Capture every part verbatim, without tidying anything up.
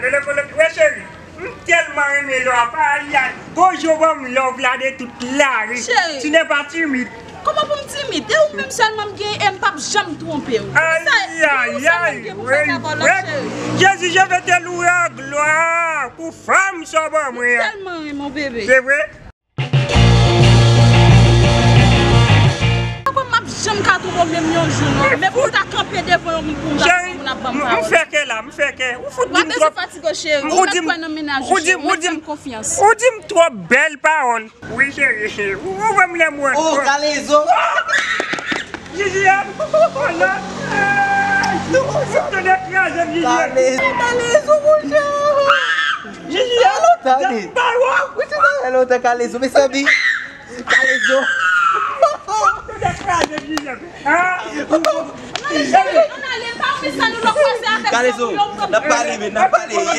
Lele kole, wè cheri, m tèlman renmen lè w ap, ayayay. Gon jan w ban m love la de tout lari. Cheri. Tu n'es pas timide. Kòman pou m timid? E ou menm sèlman m gen e m p ap janm twonpe w. Ayayay, wi, wi. Jezi, je vais te louer en gloire pou fanm sa w ban mwen an. M tèlman renmen w, bebe. Se vre? Papa, m ap janm ka twonpe w menm yon jou, non. Men pou w ta kanpe devan yon moun pou m ta twonpe w, moun ap ban m pawòl. Cheri, m fè kè la, m fè kè. Ou fout di m twòp. Ou pa bezwen fatige w, cheri. Ou di m, ou di m, ou di m, ou di m twòp bèl pawòl. Wi, cheri, ou, ou ban m lè mwen. Oh, Kalezo! Jijiyèt! Oh, non! Ou tande kraze m, Jijiyèt! Kalezo! Kalezo, monchè! Jijiyèt! Sa lontan, wi. Sa fè lontan, Kalezo, mezanmi! Kalezo! Ou tande kraze m, Jijiyèt! Ah! Kalezo, n ap pale, men, n ap pale, yeah,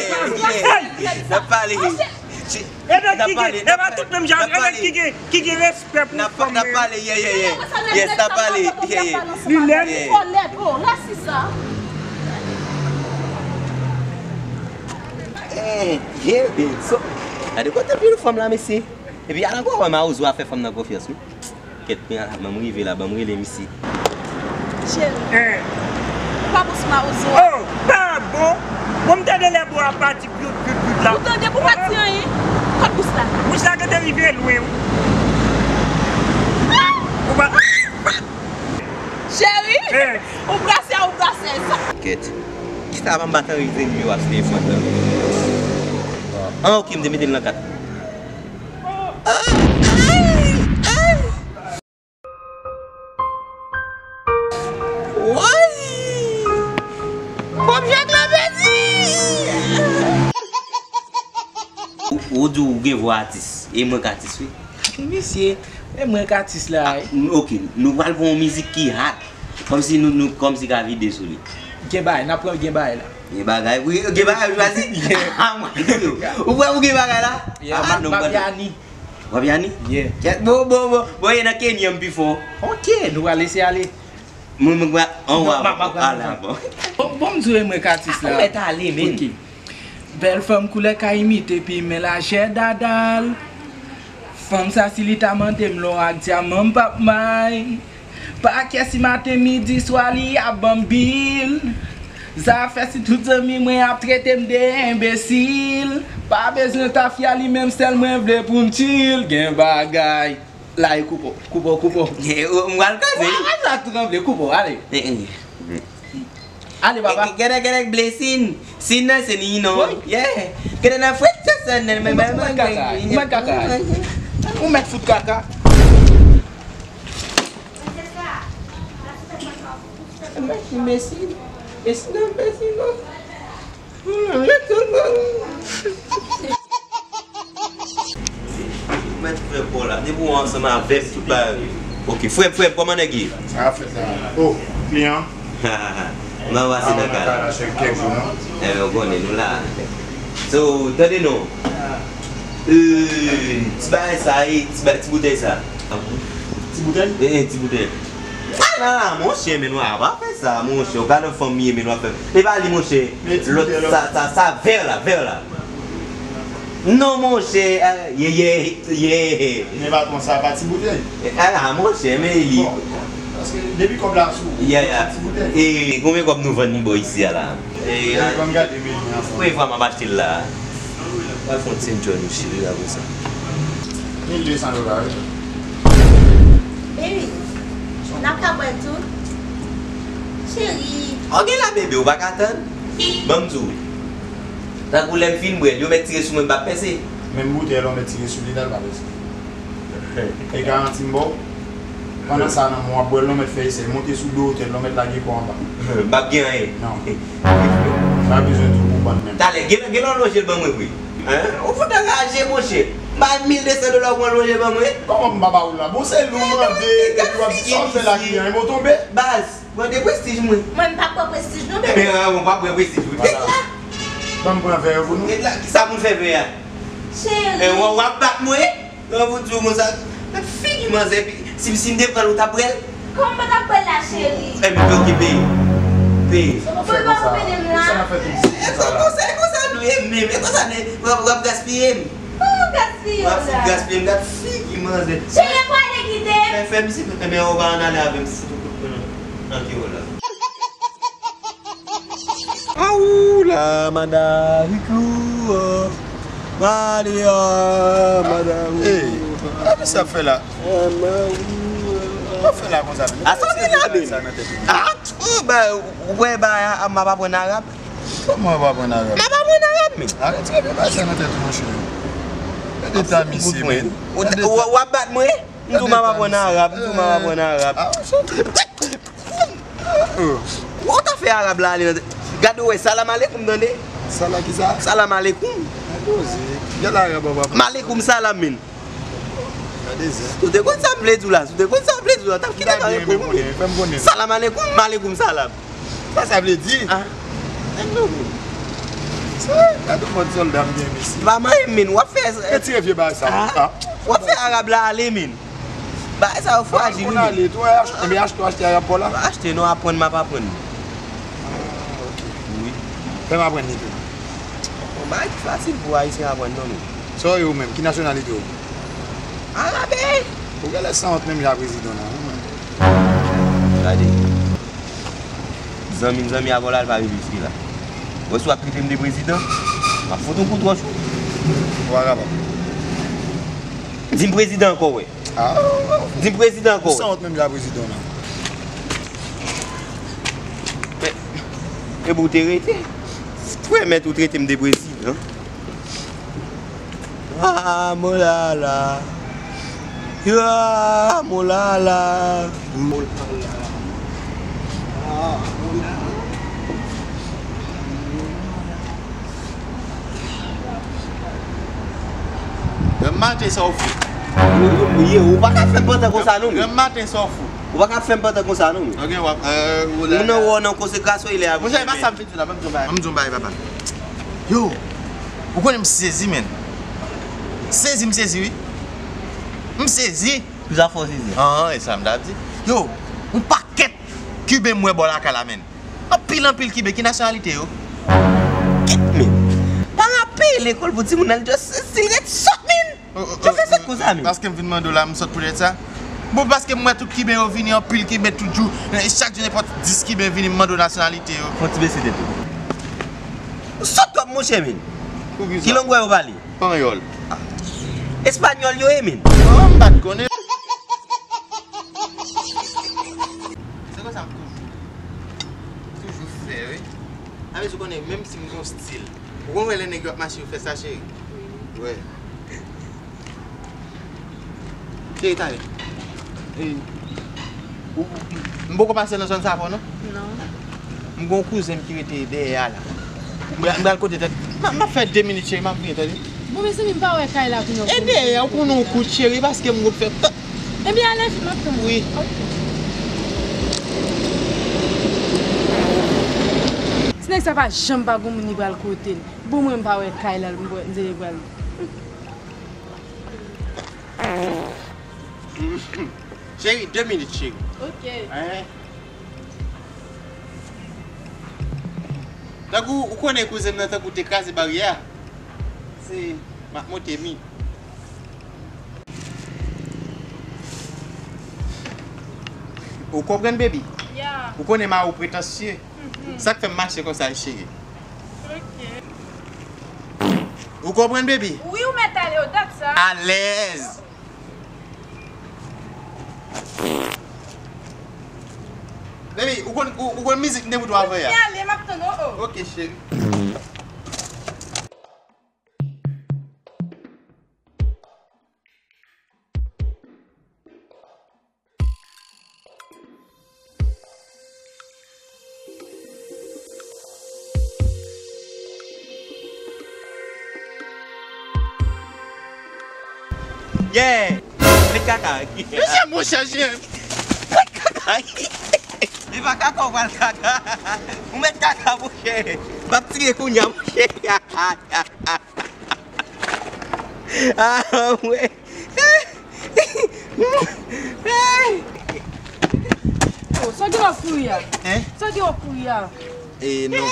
yeah. N ap pale. Ebyen, ki gen, ebyen, tout menm jan, ebyen, ki gen, ki gen respè pou fanm, n ap pale, yeah, yeah, yeah. Yes, n ap pale, yeah, yeah. Linèt. Eh, yeah, babe, so, gade kote pil fanm la, mesye. Epi, ala kwa wè Mawozo a fè fanm nan konfyans, wi. Kèt, men ala, ban m rive la, ban m rele misye. Cheri, ou pa bous Mawozo a? Oh, pa bon. Bon, m tande lè bò a pati pyout, pyout, pyout la. Ou tande pou pa di anyen? Kot bous la? Bous la gentan rive lwen, wi. Ou pa. Cheri, ou brase a, ou brase sa. Kèt. Kisa pa m pa t anrejistre nimewo a sou telefòn nan? Ah, ok, m te mete l nan kat. Woy! Kòb jak la pèdi! Ou, ou di w gen vwa atis, e mwen k atis, wi. Misye, e mwen k atis la. Ah, n-, ok, nou pral pran yon mizik ki hard. Kòmsi nou, nou, kòmsi ka vide sou li. Gen bagay, n ap pran gen bagay la. Gen bagay, wi, gen bagay, ou chwazi? Yeah. Ah, mwen, ou wè ou gen bagay la? Yeah, ah, non, Mapiani. Mapiani? Yeah. Kèt, bon, bon, bon, bon, e nan Kenya m pi fò. Ok, nou pral lese ale. Mwen, mwen, mwen, anwa, bon, ala, bon. Bon, bon, m di w, e mwen k atis la. Ou mèt ale, men. Ok. Bèl fanm koulè ka imite pi men lajè dadal. Fanm sa si li ta mande m lò ak dyaman m p ap may. Pa kè si maten, midi, swa li ap ban m bil. Zafè si tout zanmi mwen ap trete m de enbesil. Pa bezwen tafya li menm sèl mwen vle pou m chill. Gen bagay. La e koupe w, koupe w, koupe w. M pral kraze. Wa, wa, sa tranble, koupe w, ale. Eh, eh. Ale, papa. Gèdè, gèdè, blessing. Sin nan se ni non. Yeah. Gèdè nan fwet sa sa nan men men men. Ou mèt kaka. Ou mèt kaka. Ou mèt fout kaka. Mèt blessing. Blessing nan blessing non. Mèt frè pa w la. Depi w ansanm avè m, tout bagay. Ok, frè m, frè m, kòman nèg ye? Sa fèt la. Oh, kliyan. M ap pase nan kay la. Enben, w konnen, nou la. So, tande non. Euh, ti bagay sa, e, ti ba-, ti boutèy sa. Ti boutèy? Eh, eh, ti boutèy. Sa la, la, monchè, men nou a pa fè sa, monchè. Ou ka nan fanmi, men nou a fè. E pa li, monchè. Lòt, sa, sa, sa, vè la, vè la. Non, monchè, eh, ye, ye, ye. Men patwon, sa pa ti boutèy. Eh, ala, monchè, men li. Bon, paske depi kòb la sou, yeah, yeah, ti boutèy. E konbyen kòb nou vann li bò isi a la? E, ban m gade meni an. Premye fwa m ap achte l la. Pral fè yon ti enjoy nou cheri apre sa. Mil de san dola, wi. Baby, n ap ka bwè tou? Cheri. Ok la, bebe, ou pa ka tann? Ban m di w. Tankou lè m fin bwè l, yo mèt tire sou mwen, m p ap pèse. Menm boutèy la, w mèt tire sou li la, l pa pèse. E garanti m ba w. Pandan sa, nan men w ap bwè l, w mèt fè esèy. Monte sou do otèl, w mèt lage kò w anba. M p ap gen anyen. Non. Pa bezwen di w pou bann menm. Talè, gen, gen lè w lonje l ban mwen vre. Hein? Ou fout anraje, monchè. M bay mil de san dola pou w lonje l ban mwen. Kòman m pa ba ou l la? Bon, se lou mande, epi w ap di sa w fè la kliyan, e mwen w tonbe? Baz, pran de prestij mwen. Mwen, m pa pran prestij non, bebe. Ebyen, ah, ou pa pran prestij ou. Tèt la. Ban m pran vè yo pou nou. Tèt la, kisa pou n fè vè a? Cheri. Eh, w, w ap bat mwen? Lè w di w konsa, nan figi manzè, epi si, si m te pran l, ou t ap bwè l? Kòman m pa t ap bwè l la, cheri? Ebyen, ok, peye. Peye. Ou pa pede m la? Sa n ap fè tout sa la? E konsa, e konsa nou E menm, e konsa ne, w ap, w ap gaspiye m. Kòman gaspiye w la? W ap fout gaspiye m, gad figi manzè. Cheri, e pou ale kite m. Fè, fè m isi, men ou pa ann ale avè m, fout ou kout pwen nan, nan ke w la. Aou la, madarikou, oh. Maria, madarikou. Hey, sa ki sa fè la? Sa fè la konsa? A sa w gen la menm? Ah, oh, ba, ou wè ba, a, m ap aprann arab. Kòman w ap aprann arab? M ap aprann arab, men. Arèt retire bagay sa nan tèt ou, monchè. Gade eta misye, men. W ap bat mwen? M di w m ap aprann arab, m di w m ap aprann arab. Ah, ou ta fè arab la ale nan tèt. Gade w wè, salam alekoum, tande? Salam kisa? Salam alekoum. Gade w zi. Gade arab w ap aprann. Malekoum salam, men. Gade zen. Si w te konn sa m vle di w la, si w te konn sa m vle di w la, w t ap kite nan repo mwen. Salam alekoum, malekoum salam. Sa sa vle di? Ah. Gade yon mòd sòlda m gen, mesye. Pa manyen m, men, w ap fè. Retire vye bagay sa. Ah. W ap fè arab la ale, men. Bagay sa yo frajil, wi, men. Konn ale tou, enben achte, achte arab pa w la. Achte non, aprann m ap aprann. Ah, ok. Wi. Fè m aprann li tou. Yon bagay ki fasil pou Ayisyen aprann non, men. Sa w ye ou menm? Ki nasyonalite w? Arabe! Ou genlè sanwont menm jan ak prezidan w la, wi, men. Gade. Zanmi m zanmi avè w la, l pa rive jiske la. Wè si w ap trete m de prezidan, m ap fout yon kout wòch ou. Ou pa kapab. Di m prezidan ankò, wè. Ah. Di m prezidan ankò, wè. Ou sanwont menm jan ak prezidan w la. Men, epi w te rete. Frè mèt ou trete m de prezidan. Ah, molala. Ah, molala. Molala. Ah, molala. Granm maten sa w fou. Yo, yo, yo, ou pa ka fè m pantan konsa non, men. Granm maten sa w fou. Ou pa ka fè m pantan konsa non, men. Ok, w ap, euh, ou la. Moun nan wè w nan konsekrasyon, ilè a. Monchè, e pa sa m vin di w la, ban m di w yon bagay. Ban m di w yon bagay, papa. Yo, ou konnen m sezi, men. Sezi, m sezi, wi. M sezi. Poukisa fè w sezi? An, e sa m t ap di. Yo, yon pakèt Kiben m wè bò lakay la, men. Anpil, anpil Kiben, ki nasyonalite yo? Kèt, men. Paran ap peye lekòl pou timoun nan, li just, si l ret sòt, men. Yo fè sòt konsa, men. Paske m vin mande w la, m sòt poutèt sa. Bon, paske m wè tout Kiben yo vini, anpil Kiben tout jou, eh, chak jou nenpòt dis Kiben vini, m mande w nasyonalite yo. Fò ti bese tèt ou. Ou sòt twòp, monchè, men. Poukisa? Ki lang wè yo pale? Panyòl. Espanyòl yo ye, men. Oh, m pa t konnen. Se konsa m toujou, toujou fè, wi. A, mesye, ou konnen, menm si m gon stil, ou konn wè lè nèg yo ap mache, yo fè sa, cheri? Wi. Cheri, talè. E, ou, ou, m poko pase nan zòn sa avè w, non? Non. M gon kouzen m ki rete dèyè a la. M pral, m pral kote tèt. M ap, m ap fè de minit, cheri, m ap vini, tande? Bon, mezanmi, m pa wè kay la kounye a. E dèyè, ou konnen yon kout, cheri, paske m gon fè. Ebyen, ale vit, m ap tann ou. Wi. Ok. Ti nèg sa pa janm pa gon moun li pral kote l. Bon, mwen, m pa wè kay la, m pral, m te pral. Cheri, de minit, cheri. Ok. Hein? Tankou, ou konnen kouzen m nan, tankou te kraze baryè a. Se, m ap monte mi. Ou konprann, baby? Yeah. Ou konnen mari w pretansye. Mhm. Sa k fè m mache konsa, cheri. Ok. Ou konprann, baby? Wi, ou mèt ale, o dat sa. Alèz. Baby, ou konn, ou, ou konn mizik m te pou twa voye a? Ou ale, m ap tann ou, oh. Ok, cheri. Yeah! Met kaka. Mesye, monchè, jen. Met kaka. E pa kaka ou pral kaka. Ou met kaka, monchè. M ap tire kounya, monchè. Ah, wè. Oh, sa gen w ap kouri a? Hein? Sa gen w ap kouri a? Eh, non.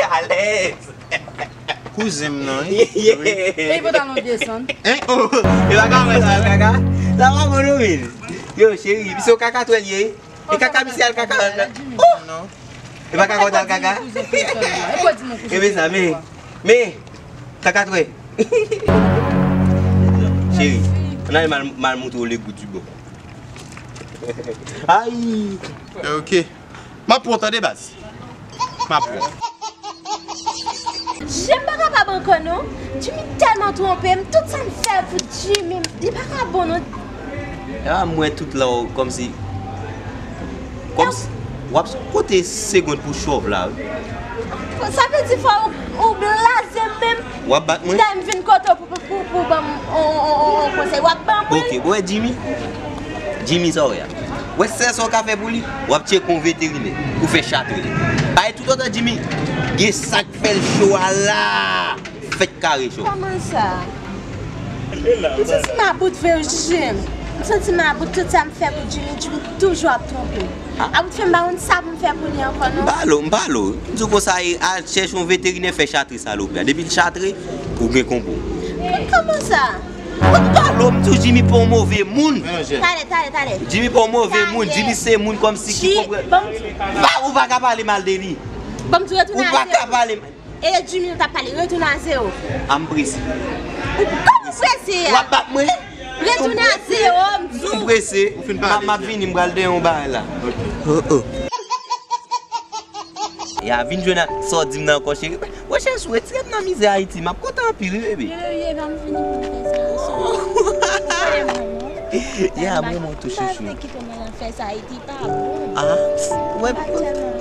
Alèz. Kouzen m nan, wi. Ey, pantalon desann. Hein? Oh, e pa ka wè sa, kaka. Sa pa bon, non, men. Yo, cheri, misye kaka twèl ye. E kaka misye al kaka. Oh! E pa kaka al kaka. E pa di mon kouzen. E men sa, men, men, kaka twèl. Cheri, ann ale mal, mal montre w le goût du bon. Ay! Ok. M ap pran, tande, baz. M ap pran. Jem pa kapab ankò non. Jimmy tèlman twonpe m, tout sa m fè pou Jimmy, li pa ka bon non. E pa m wè tout la w kòmsi, kòmsi w ap kote segond pou chòv la, wi. Sa vle di fò ou, ou blaze m menm. W ap bat mwen? Dayè m vin kote w pou, pou, pou, pou ban m on, on, on, on konsèy. W ap ban m, wi. Ok, bon, wè Jimmy. Jimmy, sa w wè a? Wè sèl sa w ka fè pou li, w ap tcheke yon veterinè pou fè chat rele. Bay toutotan Jimmy gen sa k fè l cho a la. Fèt kare cho. Kòman sa? M santi m about vre, Jimmy. M santi m about tout sa m fè pou Jimmy, Jimmy toujou ap twonpe m. Ah. About fè m pa konn sa pou m fè pou li ankò non. M pale w, m pale w. M di w konsa, e, al chèche yon veterinè fè chatre salopri a. Depi l chatre, ou gen konpo. Kòman sa? Mwen m pale w, m di w Jimmy pa yon move moun. Talè, talè, talè. Jimmy pa yon move moun. Jimmy se moun kòmsi ki konprann. Ba, ou pa ka pale mal de li. Ou pa ka pale. E Jimmy nou t ap pale, retounen a zewo. A m prese. Ou kòman ou prese a? W ap bat mwen? Retounen a zewo, m di w. M prese. M ap, m ap vini, m pral dèyè yon bagay la. Oh, oh. Ya, vin jwenn ak sa w di m nan ankò, cheri. Wè, cheri, si w retire m nan mizè Ayiti, m ap kontan anpil, wi, bebe. Bebe, bebe, pa m vini pou m fè sa. Ou konnen mwen, non? Ya, mwen, mwen tou, chouchou. Kite mwen nan fè sa, Ayiti pa bon. Ah, wè,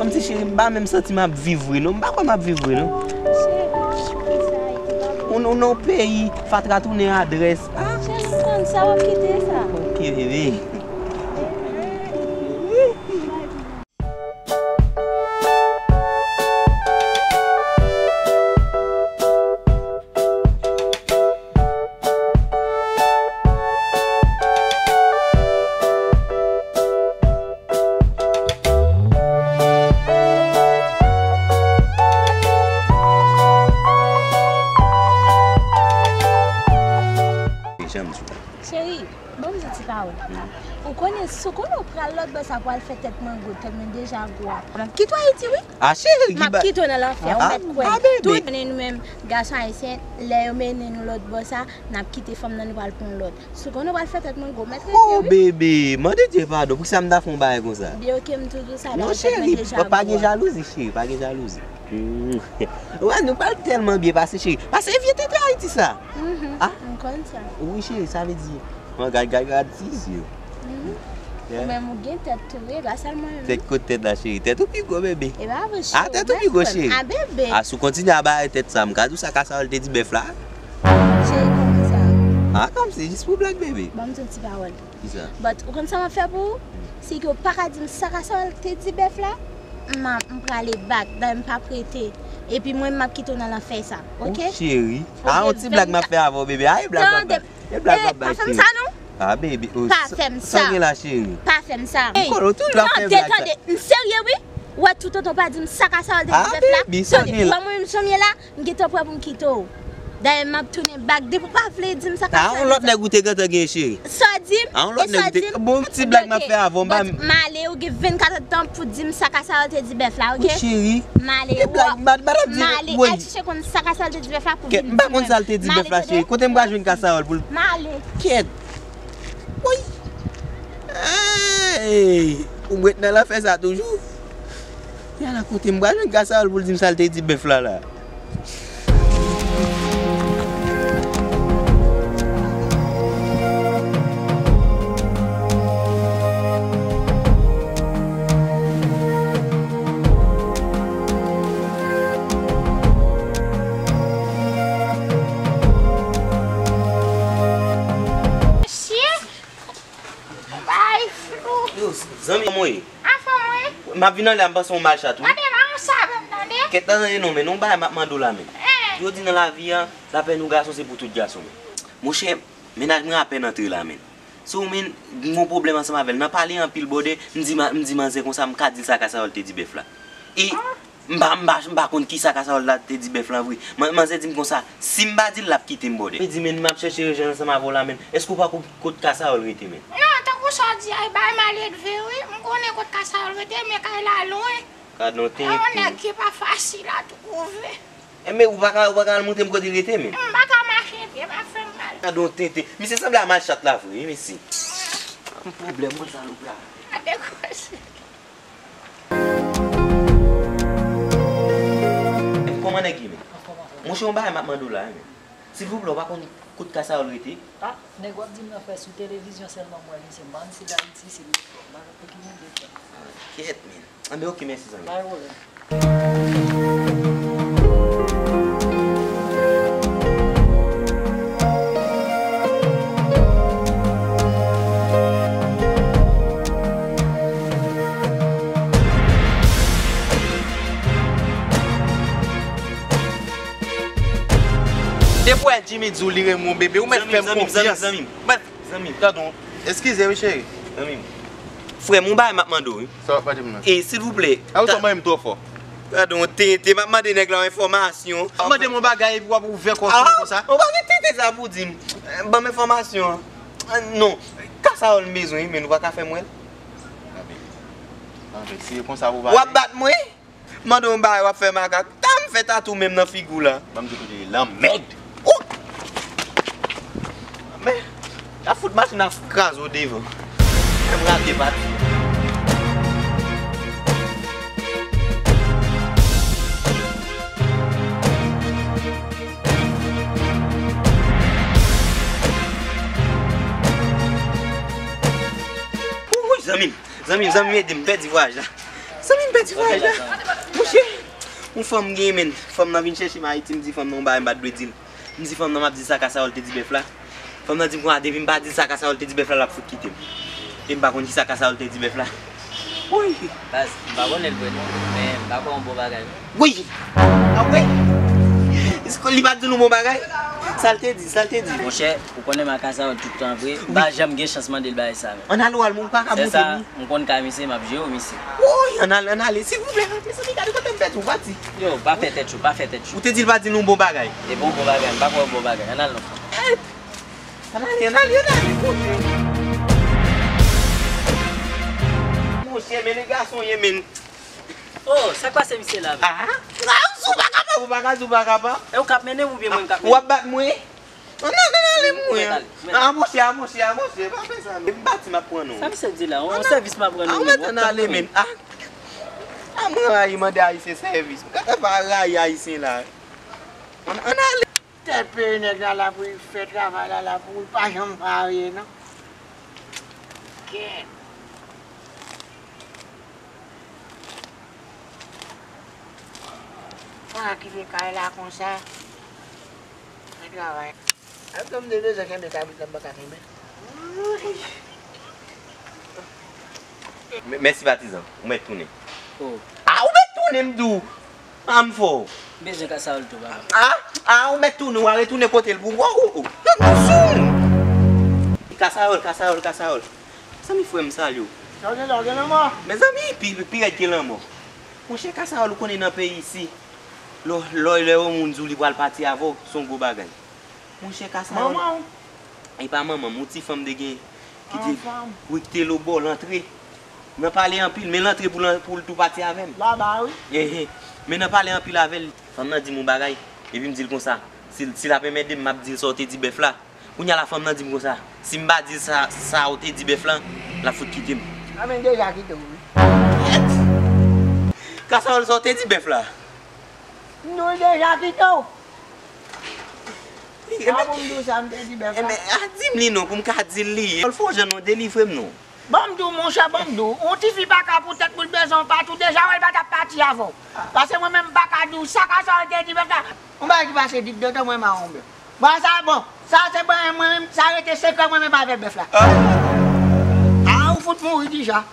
kòmsi cheri, m pa menm santi m ap viv vre, non. M pa kwè m ap viv vre, non. Cheri, kite sa, Ayiti pa bon. Ou nan yon peyi, fatra tounen adrès. Ah. Cheri, m konn sa, w ap kite sa. Ok, bebe. Cheri, ban m di ti pawòl. Ou konnen, si w konnen w pral lòt bò sa pou al fè tèt mango, tèt mwen deja gwo a. M ap kite w Ayiti, wi. Ah, cheri, m ap kite w nan lanfè, ou mèt kwè. Tout ane nou menm, gason ayisyen, lè yo mennen nou lòt bò sa, n ap kite fanm nan, nou pral pran lòt. Si w konnen w pral fè tèt mango, mèt rete, wi. Oh, bebe, mande Dye padon, poukisa m ta fè yon bagay konsa? Byen, ok, m tou di w sa, non, cheri, pa gen jalouzi, cheri, pa gen jalouzi. Hmm. Wè, nou pral tèlman byen pase, cheri. Pase vye tete Ayiti sa. Mhm, ah, m konn sa. Wi, cheri, sa vle di, mwen gad, gad, gad ti zye. Mhm. Yeah. Ou menm ou gen tèt tou, wi, pa sèlman mwen. Tèt kot tèt la, cheri? Tèt ou pi gwo, bebe. E pa vre, cheri. Ah, tèt ou pi gwo, cheri. Ah, bebe. Ah, si w kontinye a bay tèt sa, m ka di w sa Kasayòl te di bèf la. Cheri, kòman sa? Ah, kòmsi, jis pou blag, bebe. Ban m di w ti pawòl. Kisa? But, ou konn sa m ap fè pou ou? Si ke w pa ka di m sa Kasayòl te di bèf la, m a, m prale back, dayè m p ap rete. Epi mwen, m ap kite w nan lanfè sa, ok? Oh, cheri. Ah, yon ti blag m ap fè avè w, bebe. Ah, e blag m ap bay. E blag m ap bay, cheri. Pa fè m sa, non. Ah, bebe. Oh, pa fè m sa. Sa w gen la, cheri? Pa fè m sa. Ey, tande, tande. M serye, wi. Ou wè, toutotan w pa di m sa Kasayòl te di bèf la. Ah, bebe, sa w gen la? Tande, ban mwen menm jan m ye la. M gentan prè pou m kite w. Dayè, m ap tounen back. Depi w pa vle di m sa Kasayòl. Ah, yon lòt nèg ou te gentan gen, cheri. Sa w di m? Ah, yon lòt nèg ou te. Bon, ti blag m ap fè avè w, m pa. But m ale, ou gen vennkat èdtan pou di m sa Kasayòl te di bèf la, ok? Wi, cheri. M ale, m ale, al chèche konn sa Kasayòl te di bèf la pou vin di mwen. M pa konn sa l te di bèf la, cheri. Kote m pral jwenn Kasayòl pou l. M ale. Kèt. Woy. Ey, ou ret nan lanfè sa toujou? Yala kote m pral jwenn Kasayòl pou l di m sa l te di bèf la la. Mesye! Bay flou. Yo, zanmi, kòman w ye? Anfòm, wi. M ap vin anlè a, m panse w mal chat, wi. Tande, pa yon sa menm, tande. Kèt, tande non, men, yon bagay m ap mande w la, men. Eh. Yo di nan lavi a, lapèn yon gason se pou tout gason, men. Monchè, mennaj mwen apèn antre la, men. So, men, m gen yon pwoblèm ansanm avè l. Nan pale anpil, bòdè, m di ma-, m di manzè konsa, m ka di l sa Kasayòl te di bèf la. E M pa, m pa, m pa konn kisa Kasawòl la te di bèf lan vre. Man, manzè di m konsa, si m pa di l, l ap kite m, brother. Li di, men m ap chèche rejwenn ansanm avè w la, men èske w pa konn kot Kasawòl rete, men? Non, tankou sa w di a, e bagay maledve, wi. M konnen kot Kasawòl rete, men kay la lwen. Gad yon tenten. E yon nèg ki pa fasil a twouve. E men ou pa ka, ou pa ka al montre m kote l rete, men? M pa ka mache pye, m ap fè m mal. Gad yon tenten. Misye sanble a malchat la vre, wi, mesye. Yon pwoblèm, mwen, sa loup la. Gade koze. Kòman nèg ye, men? Monchè, yon bagay m ap mande w la, men. Silvouplè, ou pa konn kot Kasawòl rete? Ah, nèg w ap di m nan, frè, sou televizyon sèlman m wè misye. M pa konn si l Ayiti, si l Lòt, m pa konn pou ki moun de frè. Ah, kèt, men. Anben, oke, mèsi, zanmi. Pa gen pwoblèm. Depi w wè Jimmy di w li renmen w, bebe, ou mèt fè m konfyans. Zanmi m, zanmi m, zanmi m, zanmi m. Mèt Zanmi m. Tande, eskize wi, cheri. Zanmi m. Frè m, yon bagay m ap mande w, wi. Sa w ap mande m nan? E, silvouplè. A, ou ta- tande m twò fò. Tande, tenten, m ap mande nèg la yon enfòmasyon. W ap mande m yon bagay epi w ap ouvè kò sou mwen konsa? Ou pa gen tenten sa pou di m. Ban m enfòmasyon an. Non. Kasawòl m bezwen, wi, men nou pa ka fè m wè l. Anben. Anben, si e konsa pou w pale. W ap bat mwen? Mande yon bagay w ap fè makak. Ta m fè tatou menm nan figi w la. Ban m di w kote l ye, lanmèd. Ou! Men, y ap fout machin nan kraze w devan. Fè m rate pati. Ou, ou, zanmi m, zanmi m, zanmi m, ede m pèdi vwayaj la. Zanmi m pèdi vwayaj la. Monchè, yon fanm gen, men. Fanm nan vin chèche m Ayiti, m di fanm nan yon bagay m pa t dwe di l. M di fanm nan m ap di sa Kasawòl te di bèf la. Fanm nan di m konsa, depi m pa di l sa Kasawòl te di bèf la, l ap fout kite m. E m pa konn kisa Kasawòl te di bèf la. Woy! Baz, m pa konnen l vre non, men m pa kwè yon bon bagay non. Woy! Apre, li pa t di nou bon bagay? Sa l te di, sa l te di? Monchè, ou konnen m ak Kasawòl tout tan vre, m pa janm gen chans mande l bagay sa menm. Ann ale w al, ou pa ka montre m li. M konn kay misye, m ap jere w misye. Woy, ann ale, ann ale, silvouplè, mezanmi, gade kote m pèdi w pati. Yo, pa fè tèt cho, pa fè tèt cho. Ou te di l pa di nou bon bagay. E bon, bon bagay, m pa kwè bon bagay. Ann al non, frè. Ann ale, ann ale, ann ale, monchè. Monchè, men le gason ye, men. Oh, sa k pase misye la menm? Ah, ah, ou pa kapab, ou pa ka di ou pa kapab. E ou k ap mennen m oubyen mwen k ap mennen? W ap bat mwen? Ann ale, ann ale, mwen. Ah, monchè, ah, monchè, ah, monchè, pa fè sa, men. M pati, m ap pran non. Sa misye di la? Yon sèvis m ap rann ou menm, w ap tann mwen. Ah, ah, mwen rayi mande Ayisyen sèvis. Gade pa rayi Ayisyen la. Ann, ann ale. Tèt peyi nèg la la pou li fè travay la, la pou li pa janm marye non. Kèt. Mwen a kite kay la konsa. Fè travay. Ap tann m te bezwen kenbe kabrit la, m pa ka kenbe. Mèsi patizan, ou mèt tounen. Oh. Ah, ou mèt tounen, m di w. Ah, m fò. M bezwen Kasawòl tou, papa. Ah, ah, ou mèt tounen, w a retounen kote l pou ou. Oh, oh, oh. Nan dousou. Kasawòl, Kasawòl, Kasawòl. Zanmi frè m, salye w. Sa w gen la, w gen lanmò? Mezanmi, pi, pi rèd ke lanmò. Monchè Kasawòl, ou konnen nan peyi isi, lò, lò, lè yon moun di w li pral pati avè w, se yon gwo bagay. Monchè Kasawòl. Manman w? E pa manman m, yon ti fanm te gen ki te, wi, ki te lobò, l antre. Nan pale anpil, men l antre pou l, pou l tou pati avè m. Laba, wi. Ehe. Men nan pale anpil avè l, fanm nan di m yon bagay, epi m di l konsa, si, si l ap enmède m, m ap di l sa w te di bèf la. Kounye a la, fanm nan di m konsa, si m pa di l sa, sa w te di bèf lan, l ap fout kite m. A, men deja kite w, wi. Kèt! Kasawòl, sa w te di bèf la? Nou deja kite w. A, pou m di w sa m te di bèf la. Enben, a, di m li non, pou m ka di l li. Fò w jwenn yon delivre m non. Ban m di w, monchè, ban m di w, yon tifi pa ka pou tèt pou l bezwen w pati, w deja wè l pa t ap pati avè w. Paske mwen menm, m pa ka di w sa Kasawòl te di bèf la. Yon bagay ki pase dit de tan mwen mawon bèf. Bon, sa bon. Sa se bon, mwen menm, sa rete sekrè mwen menm avèk bèf la. Ah. Ah, ou fout mouri deja.